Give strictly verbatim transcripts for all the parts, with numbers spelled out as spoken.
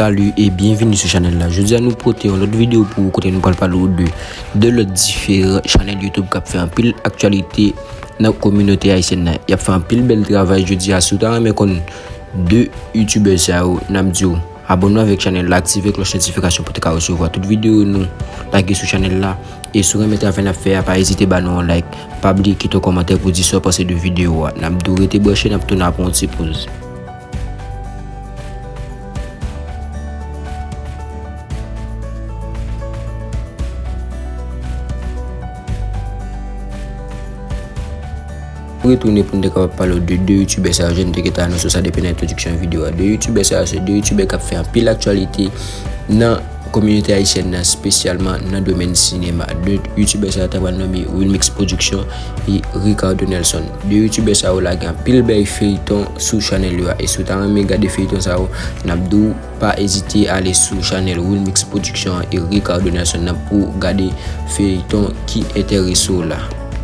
Salut et bienvenue sou chanèl la. Jodi a nou pote yon lòt videyo pou ou kote nou pral pale w de de lòt diferan chanèl YouTube k ap fè anpil aktyalite nan kominote ayisyèn nan. Y ap fè anpil bèl travay jodi a. Si w ta renmen konn de youtubè sa yo, n ap di w abòne avèk chanèl la, aktive klòch notifikasyon pou w te ka resevwa tout videyo nou lage sou chanèl la. E si w renmen travay n ap fè a, pa ezite ba nou yon like. Pa bliye kite yon kòmantè pou w di sa w panse de videyo a. N ap di w rete branche, n ap tounen apre yon ti poz. Retounen pou n te kapab pale w de de youtubè sa yo, jan n te gentan anonse w sa depi nan entwodiksyon videyo a. De youtubè sa yo se de youtubè k ap fè anpil aktyalite nan kominote ayisyèn nan, espesyalman nan domèn sinema. De youtubè sa yo ta pral nonmen Wilmix Production e Ricardo Nelson. De youtubè sa yo lage anpil bèl feyton sou chanèl yo a. E si w ta renmen gade feyton sa yo, n ap di w pa ezite ale sou chanèl Wilmix Production an e Ricardo Nelson nan pou w gade feyton ki enterese w la.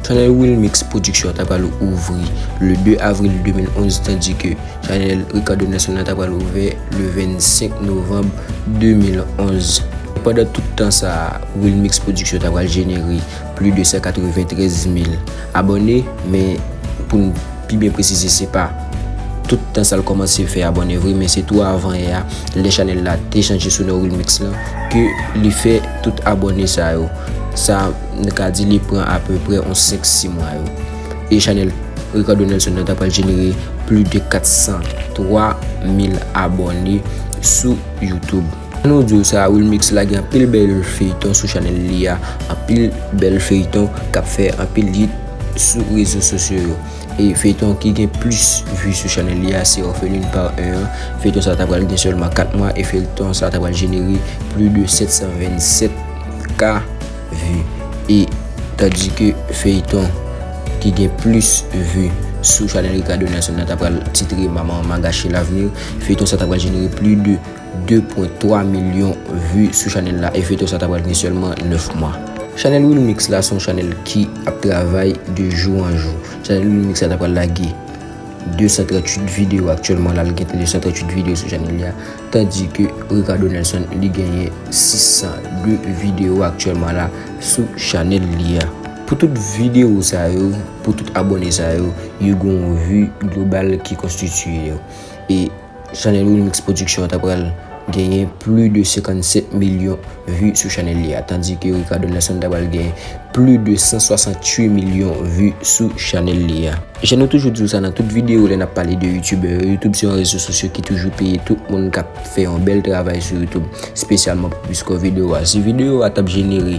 Chanèl Wilmix Production ta pral ouvri le de avril de mil onz, tandike chanèl Ricardo Nelson nan ta pral ouvè le vennsenk novanm de mil onz. Pandan tout tan sa a, Wilmix Production ta pral jenere plis de san katreventrèz mil abòne, men pou n pi byen presize, se pa tout tan sa l kòmanse fè abòne vre, men se tou avan yè a, lè chanèl la te chanje sou non Wilmix lan, ke li fè tout abòne sa yo. Sa, n ka di li pran apeprè yon senk sis mwa yo. E chanèl Ricardo Nelson nan ta pral jenere plis de kat san twa mil abòne sou YouTube. An nou di w sa, Wilmix lage anpil bèl feyton sou chanèl li a, anpil bèl feyton k ap fè anpil hit sou rezo sosyo yo. E feyton ki gen plis vi sou chanèl li a se Orpheline Part un an. Feyton sa ta pral gen sèlman kat mwa e feyton sa ta pral jenere plis de sèt san vennsèt ka vi. E tandike feyton ki gen plis vi sou chanèl Ricardo Nelson nan ta pral titre Maman Mama Gâché L'avenir. Feyton sa ta pral jenere plis de de pwen twa milyon vi sou chanèl la e feyton sa ta pral gen sèlman nèf mwa. Chanèl Wilmix la se yon chanèl ki ap travay de jou an jou. Chanèl Wilmix la ta pral lage de san tranntuit videyo aktyèlman la, l gen de san tranntuit videyo sou chanèl li a, tandike Ricardo Nelson li genyen sis san de videyo aktyèlman la sou chanèl li a. Pou tout videyo sa yo, pou tout abòne sa yo, yo gen yon vi global ki konstitiye yo. E chanèl Wilmix Production ta pral genyen plis de senkannsèt milyon vi sou chanèl li a, tandike Ricardo Nelson ta pral genyen plis de san swasanntuit milyon vi sou chanèl li a. Jan nou toujou di w sa nan tout videyo lè n ap pale de youtubè yo, YouTube se yon rezo sosyo ki toujou peye tout moun k ap fè yon bèl travay sou YouTube, espesyalman pou plis kò videyo a. Si videyo a t ap jenere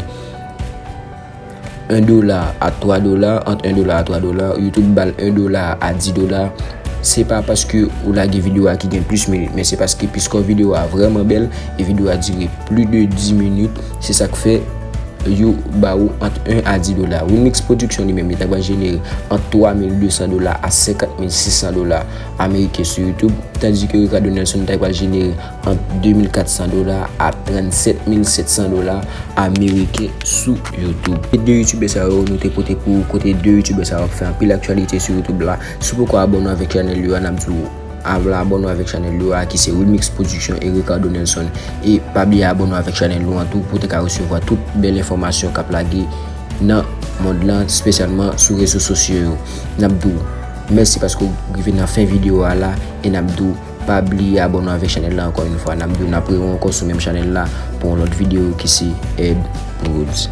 en dola a twa dola, ant en dola a twa dola, YouTube ba l en dola a dis dola, se pa paske ou lage videyo a ki gen plis minit, men se paske piskò videyo a vrèman bèl e videyo a dire plis de dis minit, se sa k fè yo ba ou ant en a dis dola. Wilmix Production li menm, li ta pral jenere ant twa mil de san dola a senkant mil sis san dola ameriken sou YouTube, tandike Ricardo Nelson ta pral jenere ant de mil kat san dola a trannsèt mil sèt san dola ameriken sou YouTube. Se de youtubè sa yo nou te pote pou ou, kote de youtubè sa yo ap fè anpil aktyalite sou YouTube la. Si w poko abòne avèk chanèl yo a, n ap di w abòne avèk chanèl yo a, ki se Wilmix Production e Ricardo Nelson. E pa bliye abòne avèk chanèl nou an tou pou w te ka resevwa tout bèl enfòmasyon k ap lage nan mond lan, espesyalman sou rezo sosyo yo. N ap di w mèsi paske w rive nan fen videyo a la e n ap di w pa bliye abòne avèk chanèl la ankò yon fwa. N ap di w n ap rewè ankò sou menm chanèl la pou yon lòt videyo ki se Ed Woods.